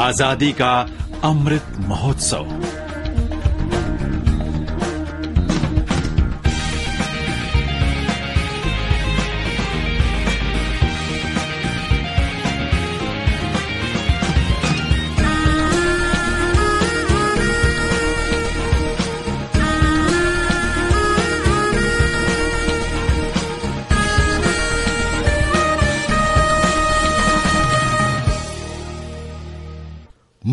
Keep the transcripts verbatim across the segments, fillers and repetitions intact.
आजादी का अमृत महोत्सव।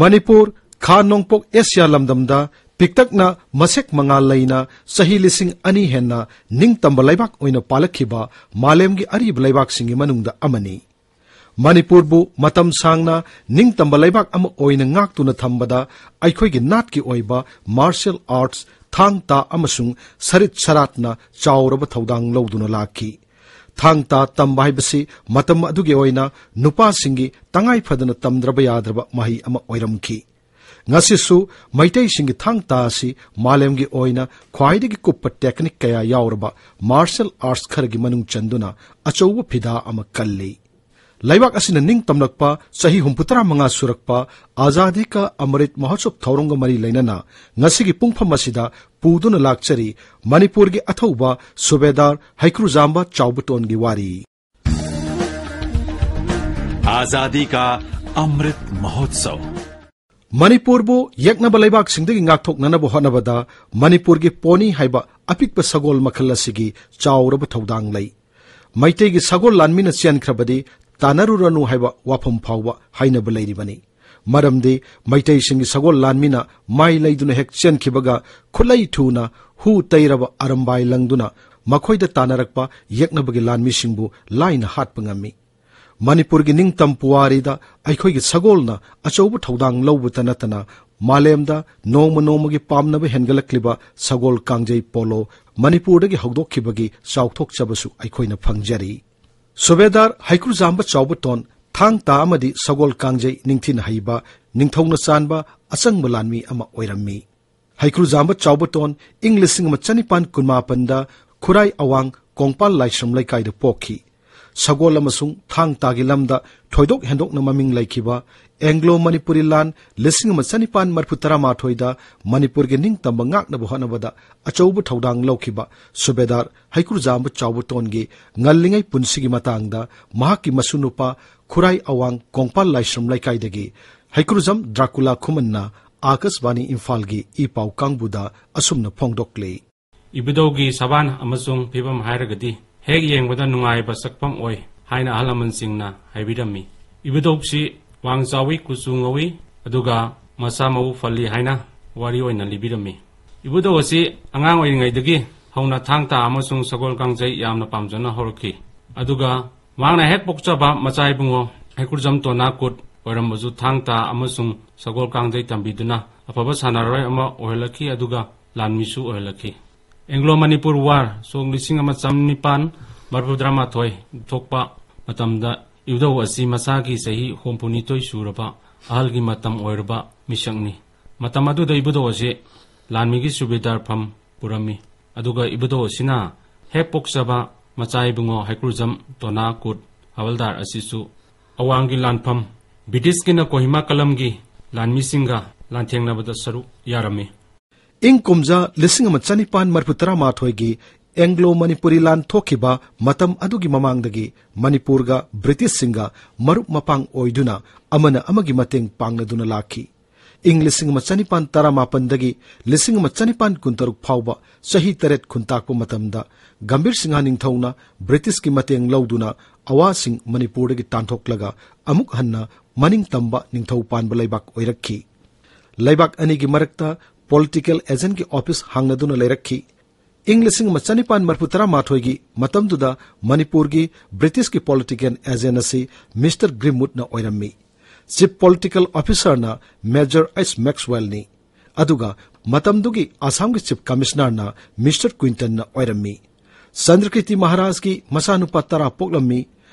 ꯃꯅꯤꯄꯨꯔ, ꯈꯥ ꯅꯣꯡꯄꯣꯛ ꯑꯦꯁꯤꯌꯥ ꯂꯝꯗꯝꯗ ꯄꯤꯛꯇꯛꯅ ꯃꯁꯦꯛ ꯃꯉꯥꯜ ꯂꯩꯅ ꯆꯍꯤ ꯂꯤꯁꯤꯡ ꯑꯅꯤ ꯍꯦꯟꯅ ꯅꯤꯡꯇꯝꯕ ꯂꯩꯕꯥꯛ ꯑꯣꯏꯅ ꯄꯥꯜꯂꯛꯈꯤꯕ ꯃꯥꯂꯦꯝꯒꯤ ꯑꯔꯤꯕ ꯂꯩꯕꯥꯛꯁꯤꯡꯒꯤ ꯃꯅꯨꯡꯗ ꯑꯃꯅꯤ꯫ ꯃꯅꯤꯄꯨꯔꯕꯨ ꯃꯇꯝ ꯁꯥꯡꯅ ꯅꯤꯡꯇꯝꯕ ꯂꯩꯕꯥꯛ ꯑꯃ ꯑꯣꯏꯅ ꯉꯥꯛꯇꯨꯅ ꯊꯝꯕꯗ ꯑꯩꯈꯣꯏꯒꯤ ꯅꯥꯠꯀꯤ ꯑꯣꯏꯕ martial arts ꯊꯥꯡ ꯇꯥ ꯑꯃꯁꯨꯡ ꯁꯔꯤꯠ ꯁꯔꯥꯠꯅ ꯆꯥꯎꯔꯕ ꯊꯧꯗꯥꯡ ꯂꯧꯗꯨꯅ ꯂꯥꯛꯈꯤ꯫ ꯊꯥꯡ ꯇꯥ ꯇꯝꯕ ꯍꯥꯏꯕꯁꯤ ꯃꯇꯝ ꯑꯗꯨꯒꯤ ꯑꯣꯏꯅ ꯅꯨꯄꯥꯁꯤꯡꯒꯤ ꯇꯉꯥꯏ ꯐꯗꯅ ꯇꯝꯗ꯭ꯔꯕ ꯌꯥꯗ꯭ꯔꯕ ꯃꯍꯩ ꯑꯃ ꯑꯣꯏꯔꯝꯈꯤ꯫ ꯉꯁꯤꯁꯨ ꯃꯩꯇꯩꯁꯤꯡꯒꯤ ꯊꯥꯡ ꯇꯥ ꯑꯁꯤ ꯃꯥꯂꯦꯝꯒꯤ ꯑꯣꯏꯅ ꯈ꯭ꯋꯥꯏꯗꯒꯤ ꯀꯨꯞꯄ technique ꯀꯌꯥ ꯌꯥꯎꯔꯕ martial arts ꯈꯔꯒꯤ ꯃꯅꯨꯡ ꯆꯟꯗꯨꯅ ꯑꯆꯧꯕ ꯐꯤꯗꯥ ꯑꯃ ꯀꯜꯂꯤ꯫ ꯂꯩꯕꯥꯛ ꯑꯁꯤꯅ ꯅꯤꯡꯇꯝꯂꯛꯄ ꯆꯍꯤ ꯍꯨꯝꯐꯨꯇꯔꯥ ꯃꯉꯥ ꯁꯨꯔꯛꯄ ꯑꯖꯥꯗꯤ ꯀꯥ ꯑꯃꯔꯤꯠ ꯃꯍꯣꯠꯁꯣꯕ ꯊꯧꯔꯝꯒ ꯃꯔꯤ ꯂꯩꯅꯅ ꯉꯁꯤꯒꯤ ꯄꯨꯡꯐꯝ ꯑꯁꯤꯗ ꯄꯨꯗꯨꯅ ꯂꯥꯛꯆꯔꯤ ꯃꯅꯤꯄꯨꯔꯒꯤ ꯑꯊꯧꯕ ꯁꯨꯕꯦꯗꯥꯔ ꯍꯩꯀ꯭ꯔꯨꯖꯥꯝꯕ ꯆꯥꯎꯕꯇꯣꯟꯒꯤ ꯋꯥꯔꯤ꯫ आजादी का अमृत महोत्सव। ꯃꯅꯤꯄꯨꯔꯕꯨ ꯌꯦꯛꯅꯕ ꯂꯩꯕꯥꯛꯁꯤꯡꯗꯒꯤ ꯉꯥꯛꯊꯣꯛꯅꯅꯕ ꯍꯣꯠꯅꯕꯗ ꯃꯅꯤꯄꯨꯔꯒꯤ ꯄꯣꯅꯤ ꯍꯥꯏꯕ ꯑꯄꯤꯛꯄ ꯁꯒꯣꯜ ꯃꯈꯜ ꯑꯁꯤꯒꯤ ꯆꯥꯎꯔꯕ ꯊꯧꯗꯥꯡ ꯂꯩ꯫ ꯃꯩꯇꯩꯒꯤ ꯁꯒꯣꯜ ꯂꯥꯟꯃꯤꯅ ꯆꯦꯟꯈ꯭ꯔꯕꯗꯤ ꯇꯥꯟꯅꯔꯨꯔꯅꯨ ꯍꯥꯏꯕ ꯋꯥꯐꯝ ꯐꯥꯎꯕ ꯍꯥꯏꯅꯕ ꯂꯩꯔꯤꯕꯅꯤ꯫ ꯃꯔꯝꯗꯤ ꯃꯩꯇꯩꯁꯤꯡꯒꯤ ꯁꯒꯣꯜ ꯂꯥꯟꯃꯤꯅ ꯃꯥꯏ ꯂꯩꯗꯨꯅ ꯍꯦꯛ ꯆꯦꯟꯈꯤꯕꯒ ꯈꯨꯠꯂꯩ ꯊꯨꯅ ꯍꯨ ꯇꯩꯔꯕ ꯑꯔꯝꯕꯥꯏ ꯂꯪꯗꯨꯅ ꯃꯈꯣꯏꯗ ꯇꯥꯟꯅꯔꯛꯄ ꯌꯦꯛꯅꯕꯒꯤ ꯂꯥꯟꯃꯤꯁꯤꯡꯕꯨ ꯂꯥꯏꯅ ꯍꯥꯠꯄ ꯉꯝꯃꯤ꯫ ꯃꯅꯤꯄꯨꯔꯒꯤ ꯅꯤꯡꯇꯝ ꯄꯨꯋꯥꯔꯤꯗ ꯑꯩꯈꯣꯏꯒꯤ ꯁꯒꯣꯜꯅ ꯑꯆꯧꯕ ꯊꯧꯗꯥꯡ ꯂꯧꯕꯇ ꯅꯠꯇꯅ ꯃꯥꯂꯦꯝꯗ ꯅꯣꯡꯃ ꯅꯣꯡꯃꯒꯤ ꯄꯥꯝꯅꯕ ꯍꯦꯟꯒꯠꯂꯛꯂꯤꯕ ꯁꯒꯣꯜ ꯀꯥꯡꯖꯩ ꯄꯣꯂꯣ ꯃꯅꯤꯄꯨꯔꯗꯒꯤ ꯍꯧꯗꯣꯛꯈꯤꯕꯒꯤ ꯆꯥꯎꯊꯣꯛꯆꯕꯁꯨ ꯑꯩꯈꯣꯏꯅ ꯐꯪꯖꯔꯤ꯫ ꯁꯨꯕꯦꯗꯥꯔ ꯍꯩꯀ꯭ꯔꯨꯖꯥꯝꯕ ꯆꯥꯎꯕꯇꯣꯟ ꯊꯥꯡ ꯇꯥ ꯑꯃꯗꯤ ꯁꯒꯣꯜ ꯀꯥꯡꯖꯩ ꯅꯤꯡꯊꯤꯅ ꯍꯩꯕ, ꯅꯤꯡꯊꯧꯅ ꯆꯥꯟꯕ ꯑꯆꯪꯕ ꯂꯥꯟꯃꯤ ꯑꯃ ꯑꯣꯏꯔꯝꯃꯤ꯫ ꯍꯩꯀ꯭ꯔꯨꯖꯥꯝꯕ ꯆꯥꯎꯕꯇꯣꯟ ꯏꯪ ꯂꯤꯁꯤꯡ ꯑꯃ ꯆꯅꯤꯄꯥꯟ ꯀꯨꯟꯃꯥꯄꯟꯗ ꯈꯨꯔꯥꯏ ꯑꯋꯥꯡ ꯀꯣꯡꯄꯥꯜ ꯂꯥꯏꯁ꯭ꯔꯝ ꯂꯩꯀꯥꯏꯗ ꯄꯣꯛꯈꯤ꯫ ꯁꯒꯣꯜ ꯑꯃꯁꯨꯡ ꯊꯥꯡ ꯇꯥꯒꯤ ꯂꯝꯗ ꯊꯣꯏꯗꯣꯛ ꯍꯦꯟꯗꯣꯛꯅ ꯃꯃꯤꯡ ꯂꯩꯈꯤꯕ ꯑꯦꯡꯒ꯭ꯂꯣ ꯃꯅꯤꯄꯨꯔꯤ ꯂꯥꯟ ꯂꯤꯁꯤꯡ ꯑꯃ ꯆꯅꯤꯄꯥꯟ ꯃꯔꯤꯐꯨ ꯇꯔꯥ ꯃꯥꯊꯣꯏꯗ ꯃꯅꯤꯄꯨꯔꯒꯤ ꯅꯤꯡꯇꯝꯕ ꯉꯥꯛꯅꯕ ꯍꯣꯠꯅꯕꯗ ꯑꯆꯧꯕ ꯊꯧꯗꯥꯡ ꯂꯧꯈꯤꯕ ꯁꯨꯕꯦꯗꯥꯔ ꯍꯩꯀ꯭ꯔꯨꯖꯥꯝꯕ ꯆꯥꯎꯕꯇꯣꯟꯒꯤ ꯉꯜꯂꯤꯉꯩ ꯄꯨꯟꯁꯤꯒꯤ ꯃꯇꯥꯡꯗ ꯃꯍꯥꯛꯀꯤ ꯃꯁꯨꯅꯨꯄꯥ ꯈꯨꯔꯥꯏ ꯑꯋꯥꯡ ꯀꯣꯡꯄꯥꯜ ꯂꯥꯏꯁ꯭ꯔꯝ ꯂꯩꯀꯥꯏꯗꯒꯤ ꯍꯩꯀ꯭ꯔꯨꯖꯝ ꯗ꯭ꯔꯥꯀꯨꯂꯥ ꯈꯨꯃꯟꯅ ꯑꯥꯀꯥꯁꯕꯥꯅꯤ ꯏꯝꯐꯥꯜꯒꯤ ꯏ ꯄꯥꯎ ꯀꯥꯡꯕꯨꯗ ꯑꯁꯨꯝꯅ ꯐꯣꯡꯗꯣꯛꯂꯤ꯫ ꯏꯕꯨꯙꯧꯒꯤ ꯁꯕꯥꯟ ꯑꯃꯁꯨꯡ ꯐꯤꯕꯝ ꯍꯥꯏꯔꯒꯗꯤ ꯍꯦꯛ ꯌꯦꯡꯕꯗ ꯅꯨꯡꯉꯥꯏꯕ ꯁꯛꯐꯝ ꯑꯣꯏ ꯍꯥꯏꯅ ꯑꯍꯜ ꯂꯃꯟꯁꯤꯡꯅ ꯍꯥꯏꯕꯤꯔꯝꯃꯤ꯫ ꯏꯕꯨꯙꯧꯁꯤ ꯋꯥꯡ ꯆꯥꯎꯏ, ꯀꯨꯆꯨ ꯉꯧꯏ, ꯑꯗꯨꯒ ꯃꯁꯥ ꯃꯎ ꯐꯜꯂꯤ ꯍꯥꯏꯅ ꯋꯥꯔꯤ ꯑꯣꯏꯅ ꯂꯤꯕꯤꯔꯝꯃꯤ꯫ ꯏꯕꯨꯙꯧ ꯑꯁꯤ ꯑꯉꯥꯡ ꯑꯣꯏꯔꯤꯉꯩꯗꯒꯤ ꯍꯧꯅ ꯊꯥꯡ ꯇꯥ ꯑꯃꯁꯨꯡ ꯁꯒꯣꯜ ꯀꯥꯡꯖꯩ ꯌꯥꯝꯅ ꯄꯥꯝꯖꯅ ꯍꯧꯔꯛꯈꯤ꯫ ꯑꯗꯨꯒ ꯃꯍꯥꯛꯅ ꯍꯦꯛ ꯄꯣꯛꯆꯕ ꯃꯆꯥ ꯏꯕꯨꯡꯉꯣ ꯍꯩꯀ꯭ꯔꯨꯖꯝ ꯇꯣꯅꯥ ꯀꯨꯠ ꯑꯣꯏꯔꯝꯕꯁꯨ ꯊꯥꯡ ꯇꯥ ꯑꯃꯁꯨꯡ ꯁꯒꯣꯜ ꯀꯥꯡꯖꯩ ꯇꯝꯕꯤꯗꯨꯅ ꯑꯐꯕ ꯁꯥꯟꯅꯔꯣꯏ ꯑꯃ ꯑꯣꯏꯍꯜꯂꯛꯈꯤ, ꯑꯗꯨꯒ ꯂꯥꯟꯃꯤꯁꯨ ꯑꯣꯏꯍꯜꯂꯛꯈꯤ꯫ ꯑꯦꯡꯒ꯭ꯂꯣ ꯃꯅꯤꯄꯨꯔ ꯋꯥꯔ ꯁꯣꯛ ꯂꯤꯁꯤꯡ ꯑꯃ ꯆꯅꯤꯄꯥꯟ ꯃꯔꯤꯐꯨ ꯇꯔꯥꯃꯥꯊꯣꯏ ꯊꯣꯛꯄ ꯃꯇꯝꯗ ꯏꯕꯨꯙꯧ ꯑꯁꯤ ꯃꯁꯥꯒꯤ ꯆꯍꯤ ꯍꯨꯝꯐꯨꯅꯤꯊꯣꯏ ꯁꯨꯔꯕ ꯑꯍꯜꯒꯤ ꯃꯇꯝ ꯑꯣꯏꯔꯕ ꯃꯤꯁꯛꯅꯤ꯫ ꯃꯇꯝ ꯑꯗꯨꯗ ꯏꯕꯨꯙꯧ ꯑꯁꯤ ꯂꯥꯟꯃꯤꯒꯤ ꯁꯨꯕꯦꯗꯥꯔ ꯐꯝ ꯄꯨꯔꯝꯃꯤ꯫ ꯑꯗꯨꯒ ꯏꯕꯨꯙꯧ ꯑꯁꯤꯅ ꯍꯦꯛ ꯄꯣꯛꯆꯕ ꯃꯆꯥ ꯏꯕꯨꯡꯉꯣ ꯍꯩꯀ꯭ꯔꯨꯖꯝ ꯇꯣꯅꯥ ꯀꯨꯠ ꯍꯋꯜꯗꯥꯔ ꯑꯁꯤꯁꯨ ꯑꯋꯥꯡꯒꯤ ꯂꯥꯟꯐꯝ ꯕ꯭ꯔꯤꯇꯤꯁꯀꯤꯅ ꯀꯣꯍꯤꯃꯥ ꯀꯂꯝꯒꯤ ꯂꯥꯟꯃꯤꯁꯤꯡꯒ ꯂꯥꯟꯊꯦꯡꯅꯕꯗ ꯁꯔꯨꯛ ꯌꯥꯔꯝꯃꯤ꯫ ꯏꯪ ꯀꯨꯝꯖꯥ ꯂꯤꯁꯤꯡ ꯑꯃ ꯆꯅꯤꯄꯥꯟ ꯃꯔꯤꯐꯨ ꯇꯔꯥꯃꯥꯊꯣꯏꯒꯤ ꯑꯦꯡꯒ꯭ꯂꯣ ꯃꯅꯤꯄꯨꯔꯤ ꯂꯥꯟ ꯊꯣꯛꯈꯤꯕ ꯃꯇꯝ ꯑꯗꯨꯒꯤ ꯃꯃꯥꯡꯗꯒꯤ ꯃꯅꯤꯄꯨꯔꯒ ꯕ꯭ꯔꯤꯇꯤꯁꯁꯤꯡꯒ ꯃꯔꯨꯞ ꯃꯄꯥꯡ ꯑꯣꯏꯗꯨꯅ ꯑꯃꯅ ꯑꯃꯒꯤ ꯃꯇꯦꯡ ꯄꯥꯡꯅꯗꯨꯅ ꯂꯥꯛꯈꯤ꯫ ꯏꯪ ꯂꯤꯁꯤꯡ ꯑꯃ ꯆꯅꯤꯄꯥꯟ ꯇꯔꯥꯃꯥꯄꯟꯗꯒꯤ ꯂꯤꯁꯤꯡ ꯑꯃ ꯆꯅꯤꯄꯥꯟ ꯀꯨꯟꯇꯔꯨꯛ ꯐꯥꯎꯕ ꯆꯍꯤ ꯇꯔꯦꯠ ꯈꯨꯟꯇꯥꯛꯄ ꯃꯇꯝꯗ ꯒꯝꯚꯤꯔ ꯁꯤꯡꯍ ꯅꯤꯡꯊꯧꯅ ꯕ꯭ꯔꯤꯇꯤꯁꯀꯤ ꯃꯇꯦꯡ ꯂꯧꯗꯨꯅ ꯑꯋꯥꯁꯤꯡ ꯃꯅꯤꯄꯨꯔꯗꯒꯤ ꯇꯥꯟꯊꯣꯛꯂꯒ ꯑꯃꯨꯛ ꯍꯟꯅ ꯃꯅꯤꯡ ꯇꯝꯕ ꯅꯤꯡꯊꯧ ꯄꯥꯟꯕ ꯂꯩꯕꯥꯛ ꯑꯣꯏꯔꯛꯈꯤ꯫ ꯂꯩꯕꯥꯛ ꯑꯅꯤꯒꯤ ꯃꯔꯛꯇ ꯄꯣꯂꯤꯇꯤꯀꯦꯜ ꯑꯦꯖꯦꯟꯒꯤ ꯑꯣꯐꯤꯁ ꯍꯥꯡꯅꯗꯨꯅ ꯂꯩꯔꯛꯈꯤ꯫ ꯏꯪ ꯂꯤꯁꯤꯡ ꯑꯃ ꯆꯅꯤꯄꯥꯟ ꯃꯔꯤꯐꯨ ꯇꯔꯥꯃꯥꯊꯣꯏꯒꯤ ꯃꯇꯝꯗꯨꯗ ꯃꯅꯤꯄꯨꯔꯒꯤ ꯕ꯭ꯔꯤꯇꯤꯁꯀꯤ ꯄꯣꯂꯤꯇꯤꯀꯦꯜ ꯑꯦꯖꯦꯟ ꯑꯁꯤ ꯃꯤꯁꯇꯔ ꯒ꯭ꯔꯤꯝꯋꯨꯗꯅ ꯑꯣꯏꯔꯝꯃꯤ꯫ ꯆꯤꯐ ꯄꯣꯂꯤꯇꯤꯀꯦꯜ ꯑꯣꯐꯤꯁꯔꯅ ꯃꯦꯖꯔ ꯑꯩꯆ ꯃꯦꯛꯁꯋꯦꯜꯅꯤ꯫ ꯑꯗꯨꯒ ꯃꯇꯝꯗꯨꯒꯤ ꯑꯁꯥꯝꯒꯤ ꯆꯤꯐ ꯀꯃꯤꯁꯅꯔꯅ ꯃꯤꯁꯇꯔ ꯀ꯭ꯋꯤꯟꯇꯟꯅ ꯑꯣꯏꯔꯝꯃꯤ꯫ ꯆꯟꯗ꯭ꯔꯀꯤꯔꯇꯤ ꯃꯍꯥꯔꯥꯖꯀꯤ ꯃꯆꯥꯅꯨꯄꯥ ꯇꯔꯥ ꯄꯣꯛꯂꯝꯃꯤ꯫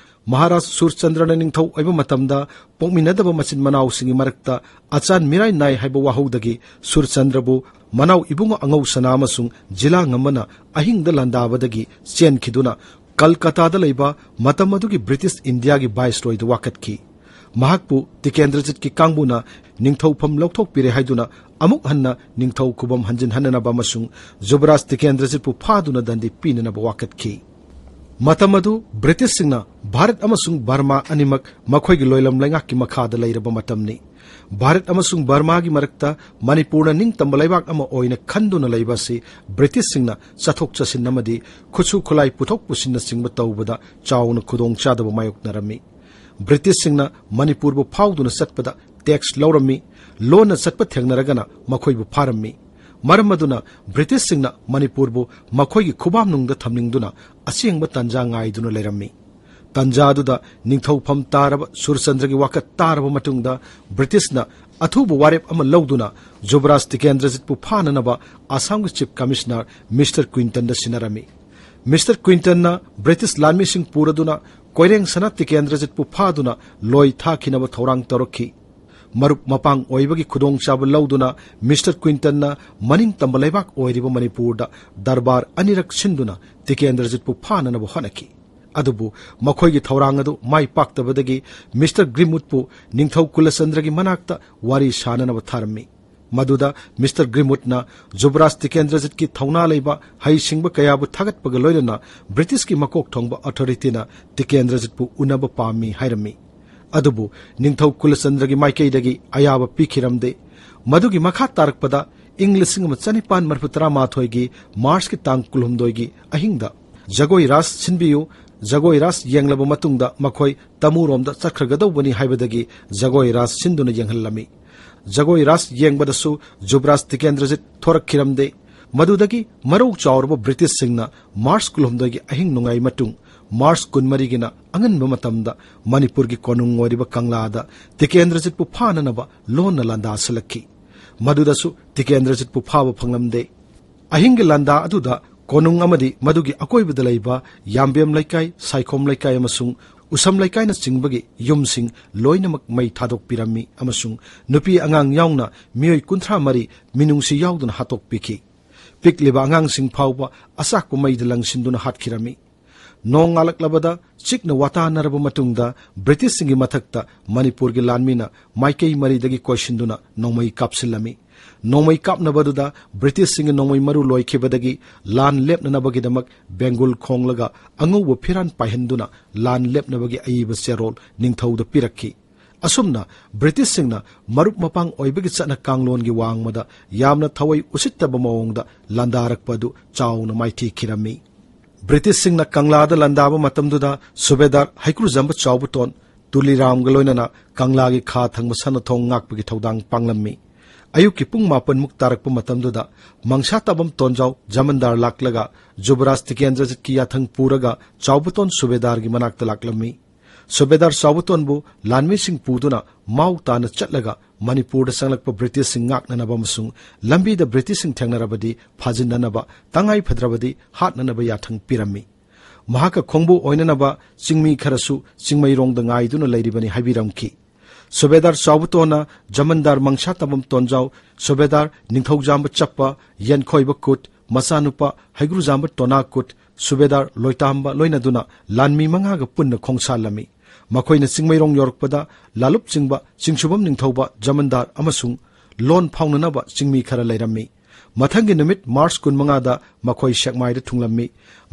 ꯃꯍꯥꯔꯥꯖ ꯁꯨꯔꯆꯟꯗ꯭ꯔꯅ ꯅꯤꯡꯊꯧ ꯑꯣꯏꯕ ꯃꯇꯝꯗ ꯄꯣꯛꯃꯤꯟꯅꯗꯕ ꯃꯆꯤꯟ ꯃꯅꯥꯎꯁꯤꯡꯒꯤ ꯃꯔꯛꯇ ꯑꯆꯥꯟ ꯃꯤꯔꯥꯏ ꯅꯥꯏ ꯍꯥꯏꯕ ꯋꯥꯍꯧꯗꯒꯤ ꯁꯨꯔꯆꯟꯗ꯭ꯔꯕꯨ ꯃꯅꯥꯎ ꯏꯕꯨꯡꯉꯣ ꯑꯉꯧꯁꯅꯥ ꯑꯃꯁꯨꯡ ꯖꯤꯂꯥ ꯉꯝꯕꯅ ꯑꯍꯤꯡꯗ ꯂꯥꯟꯗꯥꯕꯗꯒꯤ ꯆꯦꯟꯈꯤꯗꯨꯅ ꯀꯜꯀꯇꯥꯗ ꯂꯩꯕ ꯃꯇꯝ ꯑꯗꯨꯒꯤ ꯕ꯭ꯔꯤꯇꯤꯁ ꯏꯟꯗꯤꯌꯥꯒꯤ ꯚꯥꯏꯁꯔꯣꯏꯗ ꯋꯥꯀꯠꯈꯤ꯫ ꯃꯍꯥꯛꯄꯨ ꯇꯤꯀꯦꯟꯗ꯭ꯔꯖꯤꯠꯀꯤ ꯀꯥꯡꯕꯨꯅ ꯅꯤꯡꯊꯧꯐꯝ ꯂꯧꯊꯣꯛꯄꯤꯔꯦ ꯍꯥꯏꯗꯨꯅ ꯑꯃꯨꯛ ꯍꯟꯅ ꯅꯤꯡꯊꯧ ꯈꯨꯕꯝ ꯍꯟꯖꯤꯟꯍꯟꯅꯅꯕ ꯑꯃꯁꯨꯡ ꯖꯨꯕꯔꯥꯖ ꯇꯤꯀꯦꯟꯗ꯭ꯔꯖꯤꯠꯄꯨ ꯐꯥꯗꯨꯅ ꯗꯟꯗꯤ ꯄꯤꯅꯅꯕ ꯋꯥꯀꯠꯈꯤ꯫ ꯃꯇꯝ ꯑꯗꯨ ꯕ꯭ꯔꯤꯇꯤꯁꯁꯤꯡꯅ ꯚꯥꯔꯠ ꯑꯃꯁꯨꯡ ꯕꯔꯃꯥ ꯑꯅꯤꯃꯛ ꯃꯈꯣꯏꯒꯤ ꯂꯣꯏꯂꯝ ꯂꯩꯉꯥꯛꯀꯤ ꯃꯈꯥꯗ ꯂꯩꯔꯕ ꯃꯇꯝꯅꯤ꯫ ꯚꯥꯔꯠ ꯑꯃꯁꯨꯡ ꯕꯔꯃꯥꯒꯤ ꯃꯔꯛꯇ ꯃꯅꯤꯄꯨꯔꯅ ꯅꯤꯡꯇꯝꯕ ꯂꯩꯕꯥꯛ ꯑꯃ ꯑꯣꯏꯅ ꯈꯟꯗꯨꯅ ꯂꯩꯕ ꯑꯁꯤ ꯕ꯭ꯔꯤꯇꯤꯁꯁꯤꯡꯅ ꯆꯠꯊꯣꯛ ꯆꯠꯁꯤꯟ ꯑꯃꯗꯤ ꯈꯨꯠꯁꯨ ꯈꯨꯠꯂꯥꯏ ꯄꯨꯊꯣꯛ ꯄꯨꯁꯤꯟꯅꯆꯤꯡꯕ ꯇꯧꯕꯗ ꯆꯥꯎꯅ ꯈꯨꯗꯣꯡꯆꯥꯗꯕ ꯃꯥꯌꯣꯛꯅꯔꯝꯃꯤ꯫ ꯕ꯭ꯔꯤꯇꯤꯁꯁꯤꯡꯅ ꯃꯅꯤꯄꯨꯔꯕꯨ ꯐꯥꯎꯗꯨꯅ ꯆꯠꯄꯗ ꯇꯦꯛꯁ ꯂꯧꯔꯝꯃꯤ, ꯂꯣꯟꯅ ꯆꯠꯄ ꯊꯦꯡꯅꯔꯒꯅ ꯃꯈꯣꯏꯕꯨ ꯐꯥꯔꯝꯃꯤ꯫ ꯃꯔꯝ ꯑꯗꯨꯅ ꯕ꯭ꯔꯤꯇꯤꯁꯁꯤꯡꯅ ꯃꯅꯤꯄꯨꯔꯕꯨ ꯃꯈꯣꯏꯒꯤ ꯈꯨꯕꯥꯝꯅꯨꯡꯗ ꯊꯝꯅꯤꯡꯗꯨꯅ ꯑꯁꯦꯡꯕ ꯇꯟꯖꯥ ꯉꯥꯏꯗꯨꯅ ꯂꯩꯔꯝꯃꯤ꯫ ꯇꯟꯖꯥ ꯑꯗꯨꯗ ꯅꯤꯡꯊꯧꯐꯝ ꯇꯥꯔꯕ ꯁꯨꯔꯆꯟꯗ꯭ꯔꯒꯤ ꯋꯥꯀꯠ ꯇꯥꯔꯕ ꯃꯇꯨꯡꯗ ꯕ꯭ꯔꯤꯇꯤꯁꯅ ꯑꯊꯨꯕ ꯋꯥꯔꯦꯞ ꯑꯃ ꯂꯧꯗꯨꯅ ꯖꯨꯕꯔꯥꯖ ꯇꯤꯀꯦꯟꯗ꯭ꯔꯖꯤꯠꯄꯨ ꯐꯥꯅꯅꯕ ꯑꯁꯥꯝꯒꯤ ꯆꯤꯐ ꯀꯃꯤꯁꯅꯔ ꯃꯤꯁꯇꯔ ꯀ꯭ꯋꯤꯟꯇꯟꯗ ꯁꯤꯟꯅꯔꯝꯃꯤ꯫ ꯃꯤꯁꯇꯔ ꯀ꯭ꯋꯤꯟꯇꯟꯅ ꯕ꯭ꯔꯤꯇꯤꯁ ꯂꯥꯟꯃꯤꯁꯤꯡ ꯄꯨꯔꯗꯨꯅ ꯀꯣꯏꯔꯦꯡ ꯁꯅꯥ ꯇꯤꯀꯦꯟꯗ꯭ꯔꯖꯤꯠꯄꯨ ꯐꯥꯗꯨꯅ ꯂꯣꯏ ꯊꯥꯈꯤꯅꯕ ꯊꯧꯔꯥꯡ ꯇꯧꯔꯛꯈꯤ꯫ ꯃꯔꯨꯞ ꯃꯄꯥꯡ ꯑꯣꯏꯕꯒꯤ ꯈꯨꯗꯣꯡꯆꯥꯕ ꯂꯧꯗꯨꯅ ꯃꯤꯁꯇꯔ ꯀ꯭ꯋꯤꯟꯇꯟꯅ ꯃꯅꯤꯡ ꯇꯝꯕ ꯂꯩꯕꯥꯛ ꯑꯣꯏꯔꯤꯕ ꯃꯅꯤꯄꯨꯔꯗ ꯗꯔꯕꯥꯔ ꯑꯅꯤꯔꯛ ꯁꯤꯟꯗꯨꯅ ꯇꯤꯀꯦꯟꯗ꯭ꯔꯖꯤꯠꯄꯨ ꯐꯥꯅꯅꯕ ꯍꯣꯠꯅꯈꯤ꯫ ꯑꯗꯨꯕꯨ ꯃꯈꯣꯏꯒꯤ ꯊꯧꯔꯥꯡ ꯑꯗꯨ ꯃꯥꯏ ꯄꯥꯛꯇꯕꯗꯒꯤ ꯃꯤꯁꯇꯔ ꯒ꯭ꯔꯤꯝꯋꯨꯗꯄꯨ ꯅꯤꯡꯊꯧ ꯀꯨꯂꯆꯟꯗ꯭ꯔꯒꯤ ꯃꯅꯥꯛꯇ ꯋꯥꯔꯤ ꯁꯥꯅꯅꯕ ꯊꯥꯔꯝꯃꯤ꯫ ꯃꯗꯨꯗ ꯃꯤꯁꯇꯔ ꯒ꯭ꯔꯤꯝꯋꯨꯗꯅ ꯖꯨꯕꯔꯥꯖ ꯇꯤꯀꯦꯟꯗ꯭ꯔꯖꯤꯠꯀꯤ ꯊꯧꯅꯥ ꯂꯩꯕ ꯍꯩꯁꯤꯡꯕ ꯀꯌꯥꯕꯨ ꯊꯥꯒꯠꯄꯒ ꯂꯣꯏꯅꯅ ꯕ꯭ꯔꯤꯇꯤꯁꯀꯤ ꯃꯀꯣꯛ ꯊꯣꯡꯕ ꯑꯣꯊꯣꯔꯤꯇꯤꯅ ꯇꯤꯀꯦꯟꯗ꯭ꯔꯖꯤꯠꯄꯨ ꯎꯅꯕ ꯄꯥꯝꯃꯤ ꯍꯥꯏꯔꯝꯃꯤ꯫ ꯑꯗꯨꯕꯨ ꯅꯤꯡꯊꯧ ꯀꯨꯂꯆꯟꯗ꯭ꯔꯒꯤ ꯃꯥꯏꯀꯩꯗꯒꯤ ꯑꯌꯥꯕ ꯄꯤꯈꯤꯔꯝꯗꯦ꯫ ꯃꯗꯨꯒꯤ ꯃꯈꯥ ꯇꯥꯔꯛꯄꯗ ꯏꯪ ꯂꯤꯁꯤꯡ ꯑꯃ ꯆꯅꯤꯄꯥꯟ ꯃꯔꯤꯐꯨ ꯇꯔꯥꯃꯥꯊꯣꯏꯒꯤ ꯃꯥꯔꯆꯀꯤ ꯇꯥꯡ ꯀꯨꯟꯍꯨꯝꯗꯣꯏꯒꯤ ꯑꯍꯤꯡꯗ ꯖꯒꯣꯏ ꯔꯥꯁ ꯁꯤꯟꯕꯤꯌꯨ, ꯖꯒꯣꯏ ꯔꯥꯁ ꯌꯦꯡꯂꯕ ꯃꯇꯨꯡꯗ ꯃꯈꯣꯏ ꯇꯃꯨꯔꯣꯝꯗ ꯆꯠꯈ꯭ꯔꯒꯗꯧꯕꯅꯤ ꯍꯥꯏꯕꯗꯒꯤ ꯖꯒꯣꯏ ꯔꯥꯁ ꯁꯤꯟꯗꯨꯅ ꯌꯦꯡꯍꯜꯂꯝꯃꯤ꯫ ꯖꯒꯣꯏ ꯔꯥꯁ ꯌꯦꯡꯕꯗꯁꯨ ꯖꯨꯕꯔꯥꯖ ꯇꯤꯀꯦꯟꯗ꯭ꯔꯖꯤꯠ ꯊꯣꯔꯛꯈꯤꯔꯝꯗꯦ꯫ ꯃꯗꯨꯗꯒꯤ ꯃꯔꯧ ꯆꯥꯎꯔꯕ ꯕ꯭ꯔꯤꯇꯤꯁꯁꯤꯡꯅ ꯃꯥꯔꯆ ꯀꯨꯟꯍꯨꯝꯗꯣꯏꯒꯤ ꯑꯍꯤꯡ ꯅꯣꯡꯌꯥꯏ ꯃꯇꯨꯡ ꯃꯥꯔꯆ ꯀꯨꯟꯃꯔꯤꯒꯤꯅ ꯑꯉꯟꯕ ꯃꯇꯝꯗ ꯃꯅꯤꯄꯨꯔꯒꯤ ꯀꯣꯅꯨꯡ ꯑꯣꯏꯔꯤꯕ ꯀꯪꯂꯥꯗ ꯇꯤꯀꯦꯟꯗ꯭ꯔꯖꯤꯠꯄꯨ ꯐꯥꯅꯅꯕ ꯂꯣꯟꯅ ꯂꯥꯟꯗꯥ ꯁꯤꯜꯂꯛꯈꯤ꯫ ꯃꯗꯨꯗꯁꯨ ꯇꯤꯀꯦꯟꯗ꯭ꯔꯖꯤꯠꯄꯨ ꯐꯥꯕ ꯐꯪꯂꯝꯗꯦ꯫ ꯑꯍꯤꯡꯒꯤ ꯂꯥꯟꯗꯥ ꯑꯗꯨꯗ ꯀꯣꯅꯨꯡ ꯑꯃꯗꯤ ꯃꯗꯨꯒꯤ ꯑꯀꯣꯏꯕꯗ ꯂꯩꯕ ꯌꯥꯝꯕꯦꯝ ꯂꯩꯀꯥꯏ, ꯁꯥꯏꯈꯣꯝ ꯂꯩꯀꯥꯏ ꯑꯃꯁꯨꯡ ꯎꯁꯝ ꯂꯩꯀꯥꯏꯅꯆꯤꯡꯕꯒꯤ ꯌꯨꯝꯁꯤꯡ ꯂꯣꯏꯅꯃꯛ ꯃꯩ ꯊꯥꯗꯣꯛꯄꯤꯔꯝꯃꯤ ꯑꯃꯁꯨꯡ ꯅꯨꯄꯤ ꯑꯉꯥꯡ ꯌꯥꯎꯅ ꯃꯤꯑꯣꯏ ꯀꯨꯟꯊ꯭ꯔꯥ ꯃꯔꯤ ꯃꯤꯅꯨꯡꯁꯤ ꯌꯥꯎꯗꯅ ꯍꯥꯠꯇꯣꯛꯄꯤꯈꯤ꯫ ꯄꯤꯛꯂꯤꯕ ꯑꯉꯥꯡꯁꯤꯡ ꯐꯥꯎꯕ ꯑꯆꯥꯛꯄ ꯃꯩꯗ ꯂꯪꯁꯤꯟꯗꯨꯅ ꯍꯥꯠꯈꯤꯔꯝꯃꯤ꯫ ꯅꯣꯡꯉꯥꯜꯂꯛꯂꯕꯗ ꯆꯤꯛꯅ ꯋꯥꯇꯥꯅꯔꯕ ꯃꯇꯨꯡꯗ ꯕ꯭ꯔꯤꯇꯤꯁꯁꯤꯡꯒꯤ ꯃꯊꯛꯇ ꯃꯅꯤꯄꯨꯔꯒꯤ ꯂꯥꯟꯃꯤꯅ ꯃꯥꯏꯀꯩ ꯃꯔꯤꯗꯒꯤ ꯀꯣꯏꯁꯤꯟꯗꯨꯅ ꯅꯣꯡꯃꯩ ꯀꯥꯞꯁꯤꯜꯂꯝꯃꯤ꯫ ꯅꯣꯡꯃꯩ ꯀꯥꯞꯅꯕꯗꯨꯗ ꯕ꯭ꯔꯤꯇꯤꯁꯁꯤꯡꯒꯤ ꯅꯣꯡꯃꯩ ꯃꯔꯨ ꯂꯣꯏꯈꯤꯕꯗꯒꯤ ꯂꯥꯟ ꯂꯦꯞꯅꯅꯕꯒꯤꯗꯃꯛ ꯕꯦꯡꯒꯨꯜ ꯈꯣꯡꯂꯒ ꯑꯉꯧꯕ ꯐꯤꯔꯥꯟ ꯄꯥꯏꯍꯟꯗꯨꯅ ꯂꯥꯟ ꯂꯦꯞꯅꯕꯒꯤ ꯑꯏꯕ ꯆꯦꯔꯣꯜ ꯅꯤꯡꯊꯧꯗ ꯄꯤꯔꯛꯈꯤ꯫ ꯑꯁꯨꯝꯅ ꯕ꯭ꯔꯤꯇꯤꯁꯁꯤꯡꯅ ꯃꯔꯨꯞ ꯃꯄꯥꯡ ꯑꯣꯏꯕꯒꯤ ꯆꯠꯅ ꯀꯥꯡꯂꯣꯟꯒꯤ ꯋꯥꯡꯃꯗ ꯌꯥꯝꯅ ꯊꯋꯥꯏ ꯎꯁꯤꯠꯇꯕ ꯃꯑꯣꯡꯗ ꯂꯥꯟꯗꯥꯔꯛꯄ ꯑꯗꯨ ꯆꯥꯎꯅ ꯃꯥꯏꯊꯤꯈꯤꯔꯝꯃꯤ꯫ ꯕ꯭ꯔꯤꯇꯤꯁꯁꯤꯡꯅ ꯀꯪꯂꯥꯗ ꯂꯥꯟꯗꯥꯕ ꯃꯇꯝꯗꯨꯗ ꯁꯨꯕꯦꯗꯥꯔ ꯍꯩꯀ꯭ꯔꯨꯖꯝꯕ ꯆꯥꯎꯕꯇꯣꯟ ꯇꯨꯂꯤꯔꯥꯝꯒ ꯂꯣꯏꯅꯅ ꯀꯪꯂꯥꯒꯤ ꯈꯥ ꯊꯪꯕ ꯁꯅꯥꯊꯣꯡ ꯉꯥꯛꯄꯒꯤ ꯊꯧꯗꯥꯡ ꯄꯥꯡꯂꯝꯃꯤ꯫ ꯑꯌꯨꯛꯀꯤ ꯄꯨꯡ ꯃꯥꯄꯟꯃꯨꯛ ꯇꯥꯔꯛꯄ ꯃꯇꯝꯗꯨꯗ ꯃꯪꯁꯥ ꯇꯥꯕꯝ ꯇꯣꯟꯖꯥꯎ ꯖꯃꯟꯗꯥꯔ ꯂꯥꯛꯂꯒ ꯖꯨꯕꯔꯥꯖ ꯇꯤꯀꯦꯟꯗ꯭ꯔꯖꯤꯠꯀꯤ ꯌꯥꯊꯪ ꯄꯨꯔꯒ ꯆꯥꯎꯕꯇꯣꯟ ꯁꯨꯕꯦꯗꯥꯔꯒꯤ ꯃꯅꯥꯛꯇ ꯂꯥꯛꯂꯝꯃꯤ꯫ ꯁꯨꯕꯦꯗꯥꯔ ꯆꯥꯎꯕꯇꯣꯟꯕꯨ ꯂꯥꯟꯃꯤꯁꯤꯡ ꯄꯨꯗꯨꯅ ꯃꯥꯎ ꯇꯥꯅ ꯆꯠꯂꯒ ꯃꯅꯤꯄꯨꯔꯗ ꯆꯪꯂꯛꯄ ꯕ꯭ꯔꯤꯇꯤꯁꯁꯤꯡ ꯉꯥꯛꯅꯅꯕ ꯑꯃꯁꯨꯡ ꯂꯝꯕꯤꯗ ꯕ꯭ꯔꯤꯇꯤꯁꯁꯤꯡ ꯊꯦꯡꯅꯔꯕꯗꯤ ꯐꯥꯖꯤꯟꯅꯅꯕ, ꯇꯉꯥꯏ ꯐꯗ꯭ꯔꯕꯗꯤ ꯍꯥꯠꯅꯅꯕ ꯌꯥꯊꯪ ꯄꯤꯔꯝꯃꯤ꯫ ꯃꯍꯥꯛꯀ ꯈꯣꯡꯕꯨ ꯑꯣꯏꯅꯅꯕ ꯆꯤꯡꯃꯤ ꯈꯔꯁꯨ ꯆꯤꯡꯃꯩꯔꯣꯡꯗ ꯉꯥꯏꯗꯨꯅ ꯂꯩꯔꯤꯕꯅꯤ ꯍꯥꯏꯕꯤꯔꯝꯈꯤ꯫ ꯁꯨꯕꯦꯗꯥꯔ ꯆꯥꯎꯕꯇꯣꯟꯅ ꯖꯃꯟꯗꯥꯔ ꯃꯪꯁꯥ ꯇꯥꯕꯝ ꯇꯣꯟꯖꯥꯎ, ꯁꯨꯕꯦꯗꯥꯔ ꯅꯤꯡꯊꯧꯖꯥꯝꯕ ꯆꯞꯄ, ꯌꯦꯟꯈꯣꯏꯕ ꯀꯨꯠ, ꯃꯆꯥꯅꯨꯄꯥ ꯍꯩꯒ꯭ꯔꯨꯖꯥꯝꯕ ꯇꯣꯅꯥ ꯀꯨꯠ, ꯁꯨꯕꯦꯗꯥꯔ ꯂꯣꯏꯇꯥꯝꯕ ꯂꯣꯏꯅꯗꯨꯅ ꯂꯥꯟꯃꯤ ꯃꯉꯥꯒ ꯄꯨꯟꯅ ꯈꯣꯡꯁꯥꯜꯂꯝꯃꯤ꯫ ꯃꯈꯣꯏꯅ ꯆꯤꯡꯃꯩꯔꯣꯡ ꯌꯧꯔꯛꯄꯗ ꯂꯥꯂꯨꯞ ꯆꯤꯡꯕ ꯆꯤꯡꯁꯨꯕꯝ ꯅꯤꯡꯊꯧꯕ ꯖꯃꯟꯗꯥꯔ ꯑꯃꯁꯨꯡ ꯂꯣꯟ ꯐꯥꯎꯅꯅꯕ ꯆꯤꯡꯃꯤ ꯈꯔ ꯂꯩꯔꯝꯃꯤ꯫ ꯃꯊꯪꯒꯤ ꯅꯨꯃꯤꯠ ꯃꯥꯔꯆ ꯀꯨꯟꯃꯉꯥꯗ ꯃꯈꯣꯏ ꯁꯦꯛꯃꯥꯏꯗ ꯊꯨꯡꯂꯝꯃꯤ꯫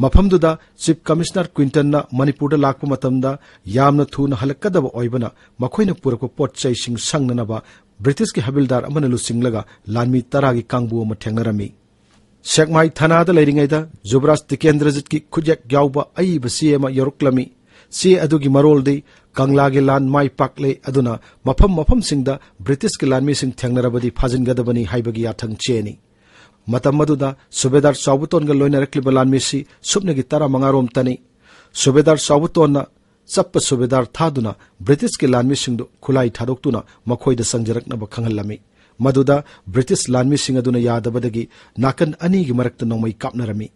ꯃꯐꯝꯗꯨꯗ ꯆꯤꯐ ꯀꯃꯤꯁꯅꯔ ꯀ꯭ꯋꯤꯟꯇꯟꯅ ꯃꯅꯤꯄꯨꯔꯗ ꯂꯥꯛꯄ ꯃꯇꯝꯗ ꯌꯥꯝꯅ ꯊꯨꯅ ꯍꯜꯂꯛꯀꯗꯕ ꯑꯣꯏꯕꯅ ꯃꯈꯣꯏꯅ ꯄꯨꯔꯛꯄ ꯄꯣꯠ ꯆꯩꯁꯤꯡ ꯁꯪꯅꯅꯕ ꯕ꯭ꯔꯤꯇꯤꯁꯀꯤ ꯍꯕꯤꯜꯗꯥꯔ ꯑꯃꯅ ꯂꯨꯆꯤꯡꯂꯒ ꯂꯥꯟꯃꯤ ꯇꯔꯥꯒꯤ ꯀꯥꯡꯕꯨ ꯑꯃ ꯊꯦꯡꯅꯔꯝꯃꯤ꯫ ꯁꯦꯛꯃꯥꯏ ꯊꯥꯅꯥꯗ ꯂꯩꯔꯤꯉꯩꯗ ꯖꯨꯕꯔꯥꯖ ꯇꯤꯀꯦꯟꯗ꯭ꯔꯖꯤꯠꯀꯤ ꯈꯨꯠꯌꯦꯛ ꯌꯥꯎꯕ ꯑꯏꯕ ꯆꯦ ꯑꯃ ꯌꯧꯔꯛꯂꯝꯃꯤ꯫ ꯆꯦ ꯑꯗꯨꯒꯤ ꯃꯔꯣꯜꯗꯤ ꯀꯪꯂꯥꯒꯤ ꯂꯥꯟ ꯃꯥꯏ ꯄꯥꯛꯂꯦ, ꯑꯗꯨꯅ ꯃꯐꯝ ꯃꯐꯝꯁꯤꯡꯗ ꯕ꯭ꯔꯤꯇꯤꯁꯀꯤ ꯂꯥꯟꯃꯤꯁꯤꯡ ꯊꯦꯡꯅꯔꯕꯗꯤ ꯐꯥꯖꯤꯟꯒꯗꯕꯅꯤ ꯍꯥꯏꯕꯒꯤ ꯌꯥꯊꯪ ꯆꯦꯅꯤ꯫ ꯃꯇꯝ ꯑꯗꯨꯗ ꯁꯨꯕꯦꯗꯥꯔ ꯆꯥꯎꯕꯇꯣꯟꯒ ꯂꯣꯏꯅꯔꯛꯂꯤꯕ ꯂꯥꯟꯃꯤꯁꯤ ꯁꯨꯞꯅꯒꯤ ꯇꯔꯥꯃꯉꯥ ꯔꯣꯝꯇꯅꯤ꯫ ꯁꯨꯕꯦꯗꯥꯔ ꯆꯥꯎꯕꯇꯣꯟꯅ ꯆꯞꯄ ꯁꯨꯕꯦꯗꯥꯔ ꯊꯥꯗꯨꯅ ꯕ꯭ꯔꯤꯇꯤꯁꯀꯤ ꯂꯥꯟꯃꯤꯁꯤꯡꯗꯨ ꯈꯨꯠꯂꯥꯏ ꯊꯥꯗꯣꯛꯇꯨꯅ ꯃꯈꯣꯏꯗ ꯆꯪꯖꯔꯛꯅꯕ ꯈꯪꯍꯜꯂꯝꯃꯤ꯫ ꯃꯗꯨꯗ ꯕ꯭ꯔꯤꯇꯤꯁ ꯂꯥꯟꯃꯤꯁꯤꯡ ꯑꯗꯨꯅ ꯌꯥꯗꯕꯗꯒꯤ ꯅꯥꯀꯟ ꯑꯅꯤꯒꯤ ꯃꯔꯛꯇ ꯅꯣꯡꯃꯩ ꯀꯥꯞꯅꯔꯝꯃꯤ꯫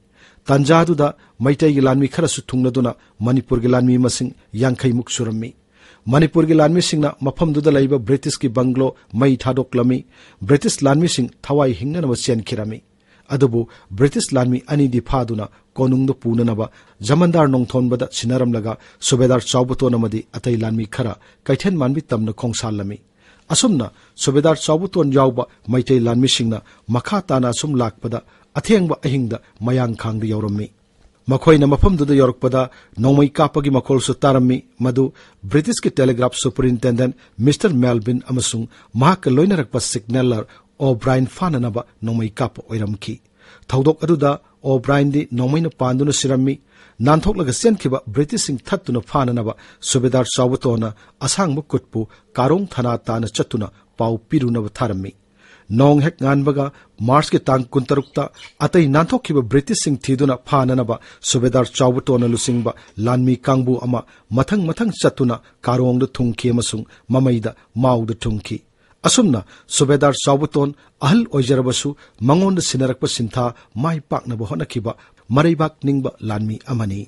ꯇꯥꯟꯖꯥꯗꯨꯗ ꯃꯩꯇꯩꯒꯤ ꯂꯥꯟꯃꯤ ꯈꯔꯁꯨ ꯊꯨꯡꯂꯗꯨꯅ ꯃꯅꯤꯄꯨꯔꯒꯤ ꯂꯥꯟꯃꯤ ꯃꯁꯤꯡ ꯌꯥꯡꯈꯩꯃꯨꯛ ꯁꯨꯔꯝꯃꯤ꯫ ꯃꯅꯤꯄꯨꯔꯒꯤ ꯂꯥꯟꯃꯤꯁꯤꯡꯅ ꯃꯐꯝꯗꯨꯗ ꯂꯩꯕ ꯕ꯭ꯔꯤꯇꯤꯁꯀꯤ ꯕꯪꯒ꯭ꯂꯣ ꯃꯩ ꯊꯥꯗꯣꯛꯂꯝꯃꯤ꯫ ꯕ꯭ꯔꯤꯇꯤꯁ ꯂꯥꯟꯃꯤꯁꯤꯡ ꯊꯋꯥꯏ ꯍꯤꯡꯅꯅꯕ ꯆꯦꯟꯈꯤꯔꯝꯃꯤ꯫ ꯑꯗꯨꯕꯨ ꯕ꯭ꯔꯤꯇꯤꯁ ꯂꯥꯟꯃꯤ ꯑꯅꯤꯗꯤ ꯐꯥꯗꯨꯅ ꯀꯣꯅꯨꯡꯗ ꯄꯨꯅꯅꯕ ꯖꯃꯟꯗꯥꯔ ꯅꯣꯡꯊꯣꯟꯕꯗ ꯁꯤꯟꯅꯔꯝꯂꯒ ꯁꯨꯕꯦꯗꯥꯔ ꯆꯥꯎꯕꯇꯣꯟ ꯑꯃꯗꯤ ꯑꯇꯩ ꯂꯥꯟꯃꯤ ꯈꯔ ꯀꯩꯊꯦꯜ ꯃꯥꯟꯕꯤ ꯇꯝꯅ ꯈꯣꯡꯁꯥꯜꯂꯝꯃꯤ꯫ ꯑꯁꯨꯝꯅ ꯁꯨꯕꯦꯗꯥꯔ ꯆꯥꯎꯕꯇꯣꯟ ꯌꯥꯎꯕ ꯃꯩꯇꯩ ꯂꯥꯟꯃꯤꯁꯤꯡꯅ ꯃꯈꯥ ꯇꯥꯅ ꯑꯁꯨꯝ ꯂꯥꯛꯄꯗ ꯑꯊꯦꯡꯕ ꯑꯍꯤꯡꯗ ꯃꯌꯥꯡꯈꯥꯡꯗ ꯌꯧꯔꯝꯃꯤ꯫ ꯃꯈꯣꯏꯅ ꯃꯐꯝꯗꯨꯗ ꯌꯧꯔꯛꯄꯗ ꯅꯣꯡꯃꯩ ꯀꯥꯞꯄꯒꯤ ꯃꯈꯣꯜꯁꯨ ꯇꯥꯔꯝꯃꯤ, ꯃꯗꯨ ꯕ꯭ꯔꯤꯇꯤꯁꯀꯤ ꯇꯦꯂꯤꯒ꯭ꯔꯥꯐ ꯁꯨꯄꯔꯤꯟꯇꯦꯟꯗꯦꯟꯠ ꯃꯤꯁꯇꯔ ꯃꯦꯜꯕꯤꯟ ꯑꯃꯁꯨꯡ ꯃꯍꯥꯛꯀ ꯂꯣꯏꯅꯔꯛꯄ ꯁꯤꯒꯅꯦꯂꯔ ꯑꯣꯕ꯭ꯔꯥꯏꯟ ꯐꯥꯅꯅꯕ ꯅꯣꯡꯃꯩ ꯀꯥꯞꯄ ꯑꯣꯏꯔꯝꯈꯤ꯫ ꯊꯧꯗꯣꯛ ꯑꯗꯨꯗ ꯑꯣꯕ꯭ꯔꯥꯏꯟꯗꯤ ꯅꯣꯡꯃꯩꯅ ꯄꯥꯟꯗꯨꯅ ꯁꯤꯔꯝꯃꯤ꯫ ꯅꯥꯟꯊꯣꯛꯂꯒ ꯆꯦꯟꯈꯤꯕ ꯕ꯭ꯔꯤꯇꯤꯁꯁꯤꯡ ꯊꯠꯇꯨꯅ ꯐꯥꯅꯅꯕ ꯁꯨꯕꯦꯗꯥꯔ ꯆꯥꯎꯕꯇꯣꯟꯅ ꯑꯁꯥꯡꯕ ꯀꯨꯠꯄꯨ ꯀꯥꯔꯣꯡ ꯊꯅꯥ ꯇꯥꯅ ꯆꯠꯇꯨꯅ ꯄꯥꯎ ꯄꯤꯔꯨꯅꯕ ꯊꯥꯔꯝꯃꯤ꯫ ꯅꯣꯡ ꯍꯦꯛ ꯉꯥꯟꯕꯒ ꯃꯥꯔꯆꯀꯤ ꯇꯥꯡ ꯀꯨꯟꯇꯔꯨꯛꯇ ꯑꯇꯩ ꯅꯥꯟꯊꯣꯛꯈꯤꯕ ꯕ꯭ꯔꯤꯇꯤꯁꯁꯤꯡ ꯊꯤꯗꯨꯅ ꯐꯥꯅꯅꯕ ꯁꯨꯕꯦꯗꯥꯔ ꯆꯥꯎꯕꯇꯣꯟꯅ ꯂꯨꯆꯤꯡꯕ ꯂꯥꯟꯃꯤ ꯀꯥꯡꯕꯨ ꯑꯃ ꯃꯊꯪ ꯃꯊꯪ ꯆꯠꯇꯨꯅ ꯀꯥꯔꯣꯡꯗ ꯊꯨꯡꯈꯤ ꯑꯃꯁꯨꯡ ꯃꯃꯩꯗ ꯃꯥꯎꯗ ꯊꯨꯡꯈꯤ꯫ ꯑꯁꯨꯝꯅ ꯁꯨꯕꯦꯗꯥꯔ ꯆꯥꯎꯕꯇꯣꯟ ꯑꯍꯜ ꯑꯣꯏꯖꯔꯕꯁꯨ ꯃꯉꯣꯟꯗ ꯁꯤꯟꯅꯔꯛꯄ ꯁꯤꯟꯊꯥ ꯃꯥꯏ ꯄꯥꯛꯅꯕ ꯍꯣꯠꯅꯈꯤꯕ ꯃꯔꯩꯕꯥꯛ ꯅꯤꯡꯕ ꯂꯥꯟꯃꯤ ꯑꯃꯅꯤ꯫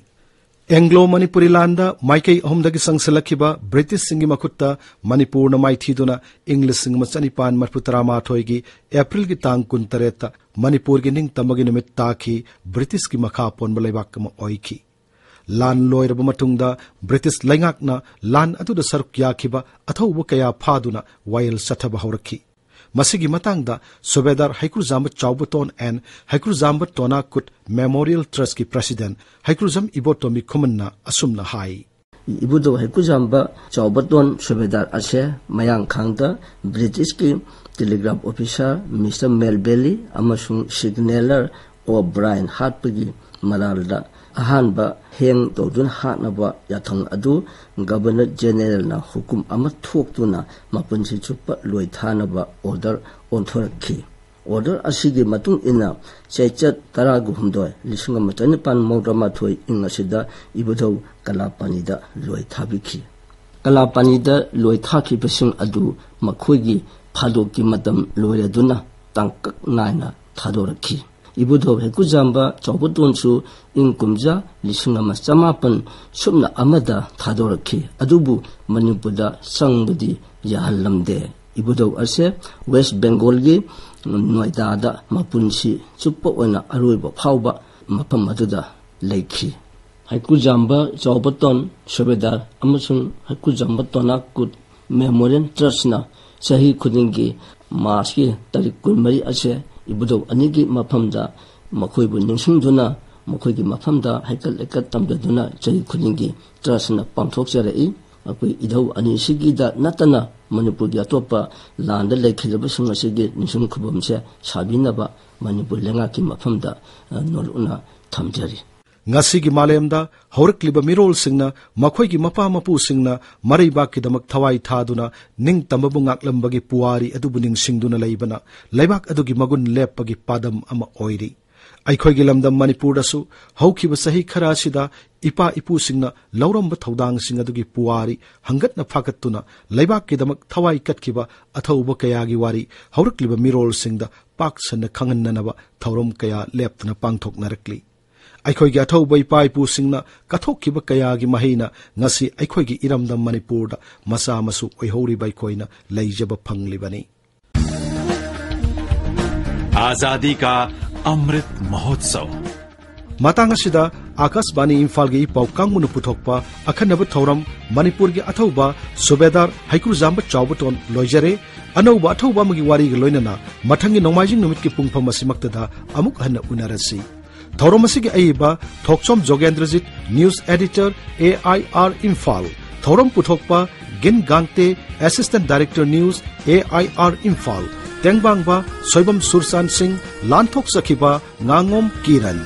ꯑꯦꯡꯒ꯭ꯂꯣ ꯃꯅꯤꯄꯨꯔꯤ ꯂꯥꯟꯗ ꯃꯥꯏꯀꯩ ꯑꯍꯨꯝꯗꯒꯤ ꯆꯪꯁꯤꯜꯂꯛꯈꯤꯕ ꯕ꯭ꯔꯤꯇꯤꯁꯁꯤꯡꯒꯤ ꯃꯈꯨꯠꯇ ꯃꯅꯤꯄꯨꯔꯅ ꯃꯥꯏꯊꯤꯗꯨꯅ ꯏꯪ ꯂꯤꯁꯤꯡ ꯑꯃ ꯆꯅꯤꯄꯥꯟ ꯃꯔꯤꯐꯨ ꯇꯔꯥꯃꯥꯊꯣꯏꯒꯤ ꯑꯦꯄ꯭ꯔꯤꯜꯒꯤ ꯇꯥꯡ ꯀꯨꯟꯇꯔꯦꯠꯇ ꯃꯅꯤꯄꯨꯔꯒꯤ ꯅꯤꯡꯇꯝꯕꯒꯤ ꯅꯨꯃꯤꯠ ꯇꯥꯈꯤ꯫ ꯕ꯭ꯔꯤꯇꯤꯁꯀꯤ ꯃꯈꯥ ꯄꯣꯟꯕ ꯂꯩꯕꯥꯛ ꯑꯃ ꯑꯣꯏꯈꯤ꯫ ꯂꯥꯟ ꯂꯣꯏꯔꯕ ꯃꯇꯨꯡꯗ ꯕ꯭ꯔꯤꯇꯤꯁ ꯂꯩꯉꯥꯛꯅ ꯂꯥꯟ ꯑꯗꯨꯗ ꯁꯔꯨꯛ ꯌꯥꯈꯤꯕ ꯑꯊꯧꯕ ꯀꯌꯥ ꯐꯥꯗꯨꯅ ꯋꯥꯌꯦꯜ ꯆꯠꯊꯕ ꯍꯧꯔꯛꯈꯤ꯫ ꯃꯁꯤꯒꯤ ꯃꯇꯥꯡꯗ ꯁꯨꯕꯦꯗꯥꯔ ꯍꯩꯀ꯭ꯔꯨꯖꯥꯝꯕ ꯆꯥꯎꯕꯇꯣꯟ and ꯍꯩꯀ꯭ꯔꯨꯖꯥꯝꯕ ꯇꯣꯅꯥ ꯀꯨꯠ ꯃꯦꯃꯣꯔꯤꯌꯦꯜ ꯇ꯭ꯔꯁꯀꯤ ꯄ꯭ꯔꯦꯁꯤꯗꯦꯟꯠ ꯍꯩꯀ꯭ꯔꯨꯖꯝ ꯏꯕꯣꯇꯣꯝꯕꯤ ꯈꯨꯃꯟꯅ ꯑꯁꯨꯝꯅ ꯍꯥꯏ꯫ ꯏꯕꯨꯙꯧ ꯍꯩꯀ꯭ꯔꯨꯖꯥꯝꯕ ꯆꯥꯎꯕꯇꯣꯟ ꯁꯨꯕꯦꯗꯥꯔ ꯑꯁꯦ ꯃꯌꯥꯡꯈꯥꯡꯗ ꯕ꯭ꯔꯤꯇꯤꯁꯀꯤ ꯇꯦꯂꯤꯒ꯭ꯔꯥꯐ ꯑꯣꯐꯤꯁꯥꯔ ꯃꯤꯁꯇꯔ ꯃꯦꯜꯕꯦꯂꯤ ꯑꯃꯁꯨꯡ ꯁꯤꯒꯅꯦꯂꯔ ꯑꯣ ꯕ꯭ꯔꯥꯏꯟ ꯍꯥꯠꯄꯒꯤ ꯃꯔꯥꯜꯗ ꯑꯍꯥꯟꯕ ꯍꯦꯡ ꯇꯧꯗꯨꯅ ꯍꯥꯠꯅꯕ ꯌꯥꯊꯪ ꯑꯗꯨ ꯒꯕꯔꯅꯔ ꯖꯦꯅꯦꯔꯦꯜꯅ ꯍꯨꯀꯨꯝ ꯑꯃ ꯊꯣꯛꯇꯨꯅ ꯃꯄꯨꯟꯁꯤ ꯆꯨꯞꯄ ꯂꯣꯏꯊꯥꯅꯕ ꯑꯣꯔꯗꯔ ꯑꯣꯟꯊꯣꯔꯛꯈꯤ꯫ ꯑꯣꯔꯗꯔ ꯑꯁꯤꯒꯤ ꯃꯇꯨꯡ ꯏꯟꯅ ꯆꯩꯆꯠ ꯇꯔꯥꯒ ꯍꯨꯝꯗꯣꯏ, ꯂꯤꯁꯤꯡ ꯑꯃ ꯆꯅꯤꯄꯥꯟ ꯃꯧꯗ꯭ꯔꯥ ꯃꯥꯊꯣꯏ ꯏꯪ ꯑꯁꯤꯗ ꯏꯕꯨꯙꯧ ꯀꯂꯥꯄꯥꯅꯤꯗ ꯂꯣꯏ ꯊꯥꯕꯤꯈꯤ꯫ ꯀꯂꯥꯄꯥꯅꯤꯗ ꯂꯣꯏ ꯊꯥꯈꯤꯕꯁꯤꯡ ꯑꯗꯨ ꯃꯈꯣꯏꯒꯤ ꯐꯥꯗꯣꯛꯀꯤ ꯃꯇꯝ ꯂꯣꯏꯔꯗꯨꯅ ꯇꯥꯡꯀꯛ ꯅꯥꯏꯅ ꯊꯥꯗꯣꯔꯛꯈꯤ꯫ ꯏꯕꯨꯙꯧ ꯍꯩꯀꯨꯖꯥꯝꯕ ꯆꯥꯎꯕꯇꯣꯟꯁꯨ ꯏꯪ ꯀꯨꯝꯖꯥ ꯂꯤꯁꯤꯡ ꯑꯃ ꯆꯃꯥꯄꯟ ꯁꯨꯞꯅ ꯑꯃꯗ ꯊꯥꯗꯣꯔꯛꯈꯤ, ꯑꯗꯨꯕꯨ ꯃꯅꯤꯄꯨꯔꯗ ꯆꯪꯕꯗꯤ ꯌꯥꯍꯜꯂꯝꯗꯦ꯫ ꯏꯕꯨꯙꯧ ꯑꯁꯦ ꯋꯦꯁ ꯕꯦꯡꯒꯣꯜꯒꯤ ꯅꯣꯏꯗꯥꯗ ꯃꯄꯨꯟꯁꯤ ꯆꯨꯞꯄ ꯑꯣꯏꯅ ꯑꯔꯣꯏꯕ ꯐꯥꯎꯕ ꯃꯐꯝ ꯑꯗꯨꯗ ꯂꯩꯈꯤ꯫ ꯍꯩꯀ꯭ꯔꯨꯖꯥꯝꯕ ꯆꯥꯎꯕꯇꯣꯟ ꯁꯨꯕꯦꯗꯥꯔ ꯑꯃꯁꯨꯡ ꯍꯩꯀ꯭ꯔꯨꯖꯥꯝꯕ ꯇꯣꯅꯥ ꯀꯨꯠ ꯃꯦꯃꯣꯔꯤꯌꯦꯜ ꯇ꯭ꯔꯁꯅ ꯆꯍꯤ ꯈꯨꯗꯤꯡꯒꯤ ꯃꯥꯔꯆꯀꯤ ꯇꯥꯔꯤꯛ ꯀꯨꯟꯃꯔꯤ ꯑꯁꯦ ꯏꯕꯨꯙꯧ ꯑꯅꯤꯒꯤ ꯃꯐꯝꯗ ꯃꯈꯣꯏꯕꯨ ꯅꯤꯡꯁꯤꯡꯗꯨꯅ ꯃꯈꯣꯏꯒꯤ ꯃꯐꯝꯗ ꯍꯩꯀꯠ ꯂꯩꯀꯠ ꯇꯝꯖꯗꯨꯅ ꯆꯍꯤ ꯈꯨꯗꯤꯡꯒꯤ ꯇ꯭ꯔꯁꯅ ꯄꯥꯡꯊꯣꯛꯆꯔꯛꯏ꯫ ꯑꯩꯈꯣꯏ ꯏꯙꯧ ꯑꯅꯤꯁꯤꯒꯤꯗ ꯅꯠꯇꯅ ꯃꯅꯤꯄꯨꯔꯒꯤ ꯑꯇꯣꯞꯄ ꯂꯥꯟꯗ ꯂꯩꯈꯤꯗꯕꯁꯤꯡ ꯑꯁꯤꯒꯤ ꯅꯤꯡꯁꯤꯡ ꯈꯨꯕꯝꯁꯦ ꯁꯥꯕꯤꯅꯕ ꯃꯅꯤꯄꯨꯔ ꯂꯩꯉꯥꯛꯀꯤ ꯃꯐꯝꯗ, ꯑ, ꯅꯣꯜꯂꯨꯛꯅ ꯊꯝꯖꯔꯤ꯫ ꯉꯁꯤꯒꯤ ꯃꯥꯂꯦꯝꯗ ꯍꯧꯔꯛꯂꯤꯕ ꯃꯤꯔꯣꯜꯁꯤꯡꯅ ꯃꯈꯣꯏꯒꯤ ꯃꯄꯥ ꯃꯄꯨꯁꯤꯡꯅ ꯃꯔꯩꯕꯥꯛꯀꯤꯗꯃꯛ ꯊꯋꯥꯏ ꯊꯥꯗꯨꯅ ꯅꯤꯡꯇꯝꯕꯕꯨ ꯉꯥꯛꯂꯝꯕꯒꯤ ꯄꯨꯋꯥꯔꯤ ꯑꯗꯨꯕꯨ ꯅꯤꯡꯁꯤꯡꯗꯨꯅ ꯂꯩꯕꯅ ꯂꯩꯕꯥꯛ ꯑꯗꯨꯒꯤ ꯃꯒꯨꯟ ꯂꯦꯞꯄꯒꯤ ꯄꯥꯗꯝ ꯑꯃ ꯑꯣꯏꯔꯤ꯫ ꯑꯩꯈꯣꯏꯒꯤ ꯂꯝꯗꯝ ꯃꯅꯤꯄꯨꯔꯗꯁꯨ ꯍꯧꯈꯤꯕ ꯆꯍꯤ ꯈꯔ ꯑꯁꯤꯗ ꯏꯄꯥ ꯏꯄꯨꯁꯤꯡꯅ ꯂꯧꯔꯝꯕ ꯊꯧꯗꯥꯡꯁꯤꯡ ꯑꯗꯨꯒꯤ ꯄꯨꯋꯥꯔꯤ ꯍꯪꯒꯠꯅ ꯐꯥꯒꯠꯇꯨꯅ ꯂꯩꯕꯥꯛꯀꯤꯗꯃꯛ ꯊꯋꯥꯏ ꯀꯠꯈꯤꯕ ꯑꯊꯧꯕ ꯀꯌꯥꯒꯤ ꯋꯥꯔꯤ ꯍꯧꯔꯛꯂꯤꯕ ꯃꯤꯔꯣꯜꯁꯤꯡꯗ ꯄꯥꯛ ꯁꯟꯅ ꯈꯪꯍꯟꯅꯅꯕ ꯊꯧꯔꯝ ꯀꯌꯥ ꯂꯦꯞꯇꯅ ꯄꯥꯡꯊꯣꯛꯅꯔꯛꯂꯤ꯫ ꯑꯩꯈꯣꯏꯒꯤ ꯑꯊꯧꯕ ꯏꯄꯥ ꯏꯄꯨꯁꯤꯡꯅ ꯀꯠꯊꯣꯛꯈꯤꯕ ꯀꯌꯥꯒꯤ ꯃꯍꯩꯅ ꯉꯁꯤ ꯑꯩꯈꯣꯏꯒꯤ ꯏꯔꯝꯗꯝ ꯃꯅꯤꯄꯨꯔꯗ ꯃꯆꯥ ꯃꯁꯨ ꯑꯣꯏꯍꯧꯔꯤꯕ ꯑꯩꯈꯣꯏꯅ ꯂꯩꯖꯕ ꯐꯪꯂꯤꯕꯅꯤ꯫ आजादी का अमृत महोत्सव। ꯃꯇꯥꯡ ꯑꯁꯤꯗ ꯑꯥꯀꯥꯁꯕꯥꯅꯤ ꯏꯝꯐꯥꯜꯒꯤ ꯏ ꯄꯥꯎ ꯀꯥꯡꯕꯨꯅ ꯄꯨꯊꯣꯛꯄ ꯑꯈꯟꯅꯕ ꯊꯧꯔꯝ ꯃꯅꯤꯄꯨꯔꯒꯤ ꯑꯊꯧꯕ ꯁꯨꯕꯦꯗꯥꯔ ꯍꯩꯀ꯭ꯔꯨꯖꯥꯝꯕ ꯆꯥꯎꯕꯇꯣꯟ ꯂꯣꯏꯖꯔꯦ꯫ ꯑꯅꯧꯕ ꯑꯊꯧꯕ ꯑꯃꯒꯤ ꯋꯥꯔꯤꯒ ꯂꯣꯏꯅꯅ ꯃꯊꯪꯒꯤ ꯅꯣꯡꯃꯥꯏꯖꯤꯡ ꯅꯨꯃꯤꯠꯀꯤ ꯄꯨꯡꯐꯝ ꯑꯁꯤꯃꯛꯇꯗ ꯑꯃꯨꯛ ꯍꯟꯅ ꯎꯅꯔꯁꯤ꯫ ꯊꯧꯔꯝ ꯑꯁꯤꯒꯤ ꯑꯏꯕ ꯊꯣꯛꯆꯣꯝ ꯖꯣꯒꯦꯟꯗ꯭ꯔꯖꯤꯠ, news editor, A I R Imphal. ꯊꯧꯔꯝ ꯄꯨꯊꯣꯛꯄ ꯒꯤꯟ ꯒꯥꯡꯇꯦ, assistant director news, A I R Imphal. ꯇꯦꯡꯕꯥꯡꯕ Soibam ꯁꯨꯔꯆꯥꯟ ꯁꯤꯡ, ꯂꯥꯟꯊꯣꯛꯆꯈꯤꯕ ꯉꯥꯉꯣꯝ ꯀꯤꯔꯟ꯫